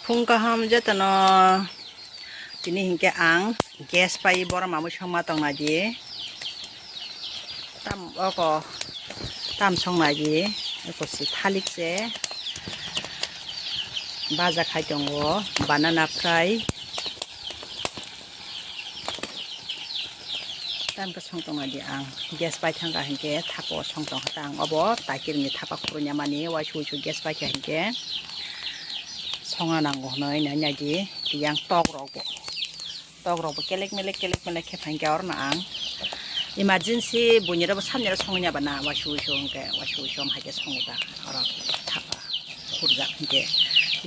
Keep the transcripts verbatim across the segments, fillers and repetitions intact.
Phung kaham jotono. Tini hinkhe ang gas pai borok mamui songma tongna di. Tam oko tam songna di. Eko si thalik se baja khai tongo, banana fry. Tam khe song tongna di ang. Gas pai thangkha hinkhe thapa o song tongkha ta ang. Obo taikirni thapa khurui ya mani waisa waisa gas pai kha hinkhe songa nango hwnwi nai nai di. Yang tok rok bo, tok rok bo kelek melek kelek melek khe phankhe oro no ang emergency buini rok bo samni rok songwi ya bana waisa waisa hinkhe waisa waisa hai khe songo ta oro thapa khurjak hinkhe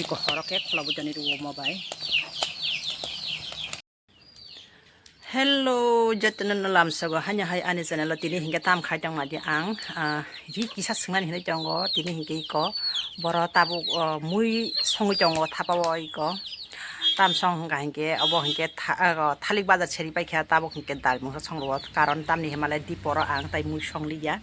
iko horo khe khola bujani rwo mo bai. Hello, jotono no lamsogo haino hai ani channel o tini hinkhe tam khai tongma di ang, ah, ri kisa swngnani hinwi tongo tini hinkhe iko boro tabuk, oh, mui songwi tongo thapa o iko tam song hwnka hinkhe obo hinkhe tha-, ah, thalik bajar seri paikha tabuk hinkhe dal mungsa songrwo karon tamni himalai diporo ang tai mui songliya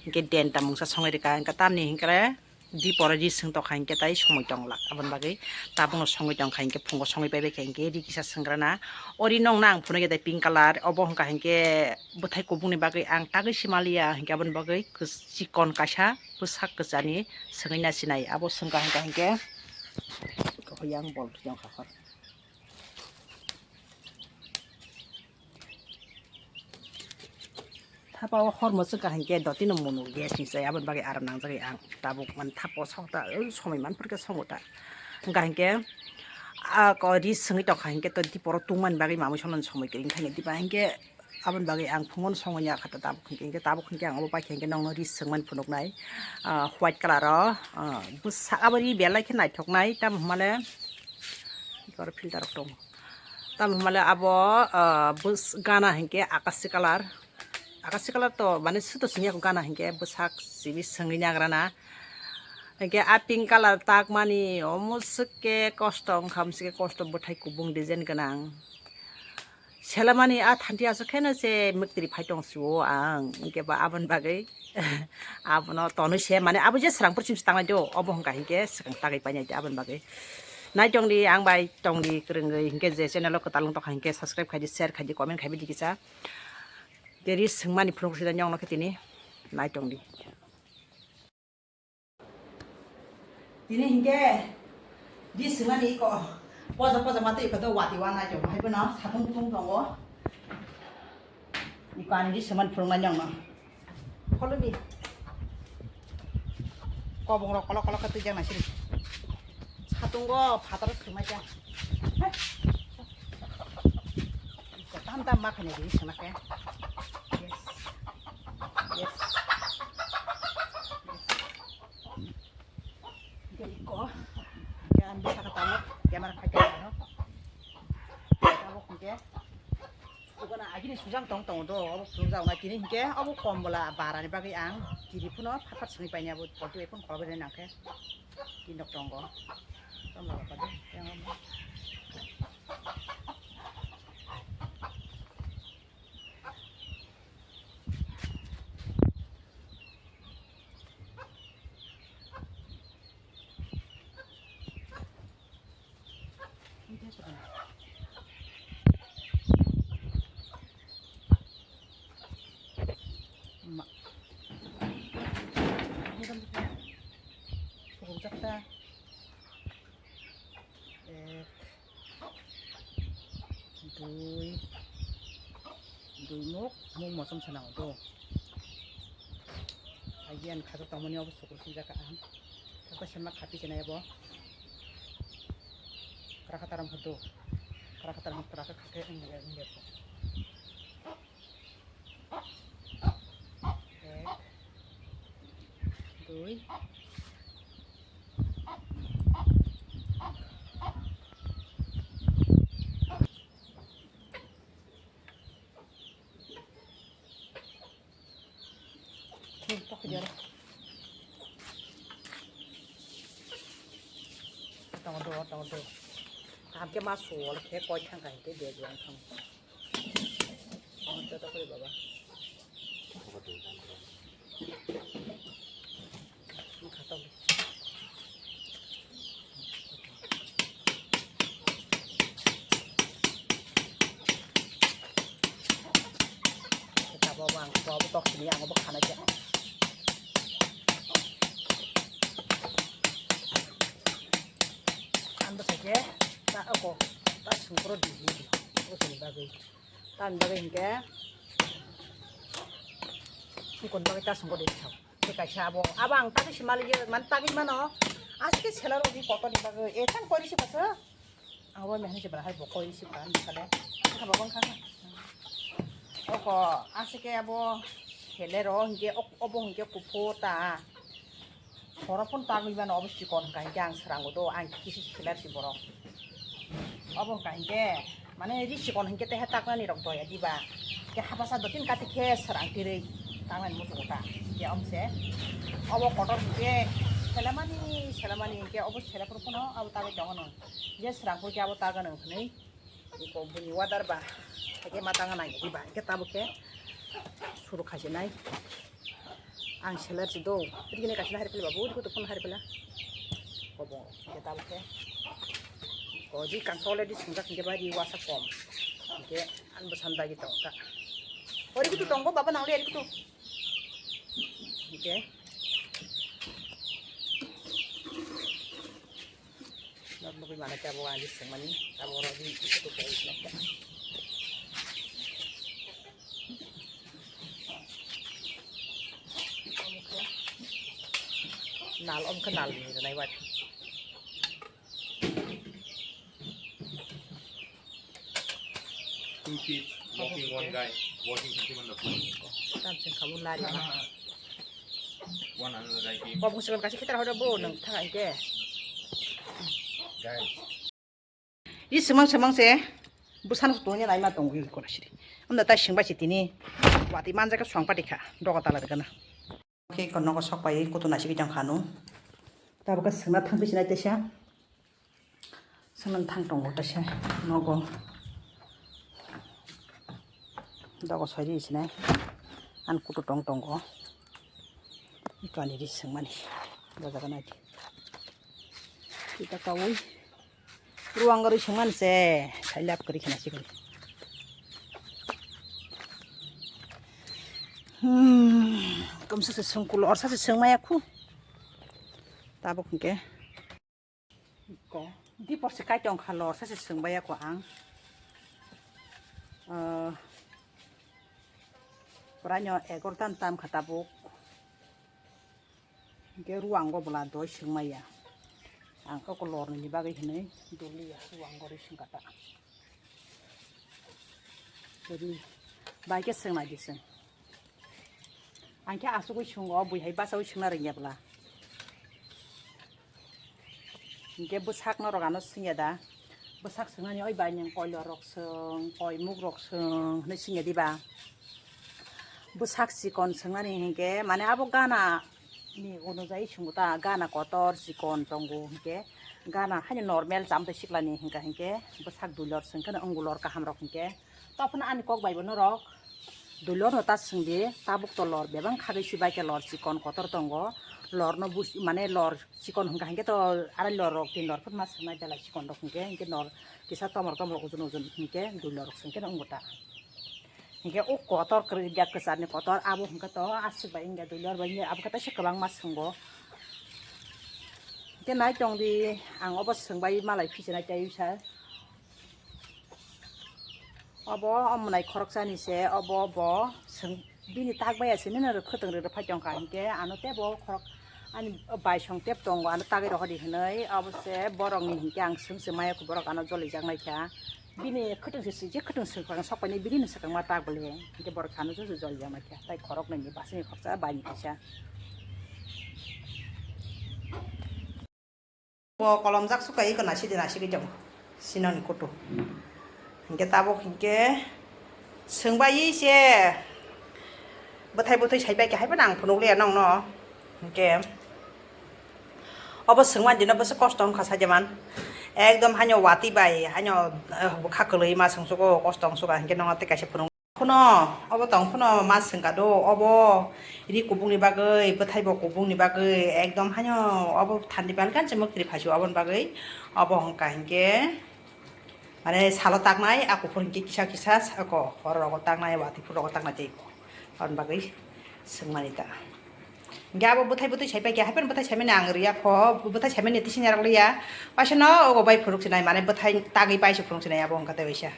hinkhe denta mungsa songwi rwkha hinkhe tamni hinkhe. Di pore ri swng tongkha hinkhe tai somoi tonglak, aboni bagwi tabukno songwi tongkha hinkhe phungo songwi paibai kha hinkhe ri kisa swnggrana. O ri nokna ang phunukya tai pink colour, obo wngkha hinkhe bwthai kubungni bagwi ang tagwi simanliya hinkhe aboni bagwi kwch-, chikon kaisa bwsak kwchani swngwi nasinai, abo swngkha hinkha hinkhe hoyang bol thwi tongkha hor. Thapa o hor mwchwk kaham khe dotino mwnwi gas ni chai, aboni bagwi aram nangjagwi ang tabuk man thapa o sokta, o somoi manphurkhe songo ta. Hwnkha hinkhe a ko ri swngwi tongkha hinkhe to diporo tungmani bagwi mamwi sonani somoi kwrwi wngkha hinkhe diba hinkhe aboni bagwi ang phungo no songwi ya kha ta tabuk hinkhe, hinkhe tabuk hinkhe ang obo paikha hinkhe nokno ri swngmani phunuknai, ah, white colour o, ah, bwsa abo ri belai khe naithoknai tamo hwnmale. Oro filter rok tongo. Tamo hwnmale abo, ah, bwsa gana hinkhe akashi colour. Akashi colour to mane suto simi ya gana hinkhe bwsak simi swngwi nagrana. Hinkhe a pink colour takmani omo swk khe kosto wngkha, omo swk khe kosto bwthai kubung design gwnang. Selamani a thanti aswk kheno se mwktwiri phai tong sio ang, hinkhe ba aboni bagwi abono tonwi se, mane abo je swrangpur simse tangnai do, obo hwnka hinkhe swkang tagwi painai de aboni bagwi. Naitongdi ang bai tongdi kwrwngwi, hinkhe je channel o kwtal wng tongkha hinkhe subscribe khaidi, share khaidi, comment khaibai di kisa. Tei ri swngmani phunuk sida nyong no khe tini naitongdi. Tini hinkhe di swngmani iko poja poja ma tei iko do wati wana iko hai bono satung tung tongo. Iko ani di swngmani phunuknai nongno. Follow me. Kobong rok kolok kolok khe twijak nai sini. Satungo phataro swngmai kha. Tam tam ma khaina di swngna khe. Yes. Yes. Yes. Hingke iko, hingke ang bwsakhe tabuk camera khai tongmano. Tabuk hingke, ugana agini sujak tong tongo do, obo phunukjak nai tini hingke, obo kom bola barani bagwi ang kiri phano phat phat swngwi paini abo polti bai phano khoroknwi nangkhe, tini nok tongo. Tamo lapade, yang omo. Ma. Sukuk jakta. Ek. Dui. Dui muk, muk mosom sana do. Agian khajak tongmani obo sukul sijak ang. Khakta sema khati kena ebo. Krakha taram kha do. Krakha taram krakha khakhe ang le ang le. Ek. Dui. Tongo do, tongo do. Kaham khe ma suwal khe koi thang kaham khe bej wng thang. Tongo do, tongo do, baba. Wngkha tongo. Bo abo tok sini ang bo khana khe. Ang bo sai khe ta oko ta sungkro di hi. Abo sini bagwi. Tamni bagwi hinkhe chikon bagwi ta sungkro di thao. Tei kaisa abo, abo ang tagwi se maliyo, mane tagwi mano. Aswk khe seller rok ni kotor ni bagwi. E, tang kori se basa. Abo mehni se bra hai bo kori se bra ni sale. Kha bo bang kha. Oko aswk khe abo seller rok hinkhe ok-, obo hinkhe kuphur ta. Borok phano tagwi mano obo chikon hinkha hinkhe ang srango do, ang kisi seller se borok. Obo hinkha hinkhe, mane ri chikon hinkhe teha taknani rok doya diba. Ke hapasa dotin kati khe srang tirwi taknani muchungo ta. Ke omse. Obo kotor hinkhe selamani, selamani hinkhe obo selaphuru phano abo tagwi tongo no. Je srang phuru khe abo taga nang hwnwi. Iko buni wadar ba. Hinkhe ma tanga nang diba. Hinkhe tabuk khe suru khasinai. Ang seller si do. Iri gini kasih hari pula babu, iri kutu pun hari pula. Kobo, kita tahu ke. Ko di kang sole di sungka sungke bai di wasa kom. Oke, an besan bagi tong ka. Ori kutu tong ko baba nang le iri kutu. Oke. Nok nugui mana ke abo ani sengmani abo oro di kutu kai. Nal om ke nal ni nai wat. Two kids walking, one guy walking something on the floor. Tam sing kamu lari ma. One another guy came. Kobong sing kasi kita hoda bo nang thang ke. Guys. I semang semang se bwsano tongya naima tongo i kora siri. Amda tai sengbai se tini watwi manjak khe swang pati kha doga tala rwgana. Khe iko nogo sok pai kutu naisik tong khanu. Tabuk khe sengna thang pisi nai teisa. Sengna thang tongo teisa nogo. Dogo soi ri sinai. An kutu tong tongo. Iko ani ri sengmani. Doga nai. Kita kawi. Ruang gari sengman se, sailap kari khana sikali. Hmm, kamsa se sengkulo, orsa se sengmaya khu. Tabuk hingke. Ko, di porsi kai tong khalo, orsa se sengbaya ko ang. Eh, puranyo egortan tam kha tabuk. Hingke ruango bwla doi sengmaya. Ang khe kolor ni bagwi hinwi doliya ruango rwi sengkha ta. Jadi bai khe sengnaidi chwng. Ang khe asugwi swngo, bui hai bachaui swngna rwngya bwla. Hingke bwsak norok ano swngya da. Bwsak swngnani oi bai nwng koilo rok swng, koimuk rok swng hinwi swngya diba? Bwsak chikon swngnani hinkhe, mane abo gana ni onojai swngo ta, gana kotor chikon tongo hinkhe, gana haino normal chamtwi siklani hinka hinkhe, bwsak dui lor swngkheno wngulor kaham rok hinkhe, tophano ani kok bai bo norok dui lor no ta swngdi, tabuk to lor bebang khagwi si bai khe lor chikon kotor tongo, lor no busi mane lor chikon hwnka hinkhe to arai lor rok tin lor phutma swngnai belai chikon rok hinkhe, hinkhe nor kisa tomor tomor ojon ojon hinkhe dui lor rok swngkheno wngbo ta. Hinkhe o kotor kwrwi ya kwcharni kotor abo hinkhe to aswk bai wngya dui lor bai wngya abo khe teisa kwbangma swngo. Hinkhe nai tongdi ang obo swngbai malai phi se nai tei wngsa. Obo omonai khoroksani se, obo bo swng-, bini tak bai ya sini no khwtwng rwrw phai tongkha, hinkhe ano tebo khorok ani baisong tep tongo, ano tagwi rohordi hinwi, obo se borokni hinkhe ang swng se maya khe borok ano jolijak naikha, bini khwtwng se swngje khwtwng swngkha sok painai bini no swkang ma tak bole, hinkhe borok ano jolijak naikha, tai khoroknwi ni basini khoroksa baini kaisa. Bo kolomjak suka iko nasidi nasigwi tongo sinoni kutu. Hinkhe tabuk hinkhe swngbai se bwthai bwthai saibai khe haiphano ang phunukliya nongno. Hinkhe obo swngmani dino bwswk kosto wngkha saijaman. Ekdom haino watwi bai haino, eh, bwkha kwlwi ma swngsugo kosto wngsuka hinkhe nongno tei kaisa phunuk. Phano obo tong phano ma swngkha do, obo ri kubungni bagwi, bwthai bo kubungni bagwi ekdom haino obo thandi pal ganse mwktwi phaisio, oboni bagwi obo hwnka hinkhe mane salo taknai, a kuphur hinkhe kisa kisa sako horo rogo taknai, watwi phuru rogo taknai tei. Aboni bagwi swngmani ta. Hingke abo bwthai bwtwi saipai khe, hapheno bwthai saimani ang riya kho, bwthai saimani tisi narwk liya. Waisa no ogo bai phunuk sinai, mane bwthai tagwi pai se phunuk sinai abo hwnka tei waisa.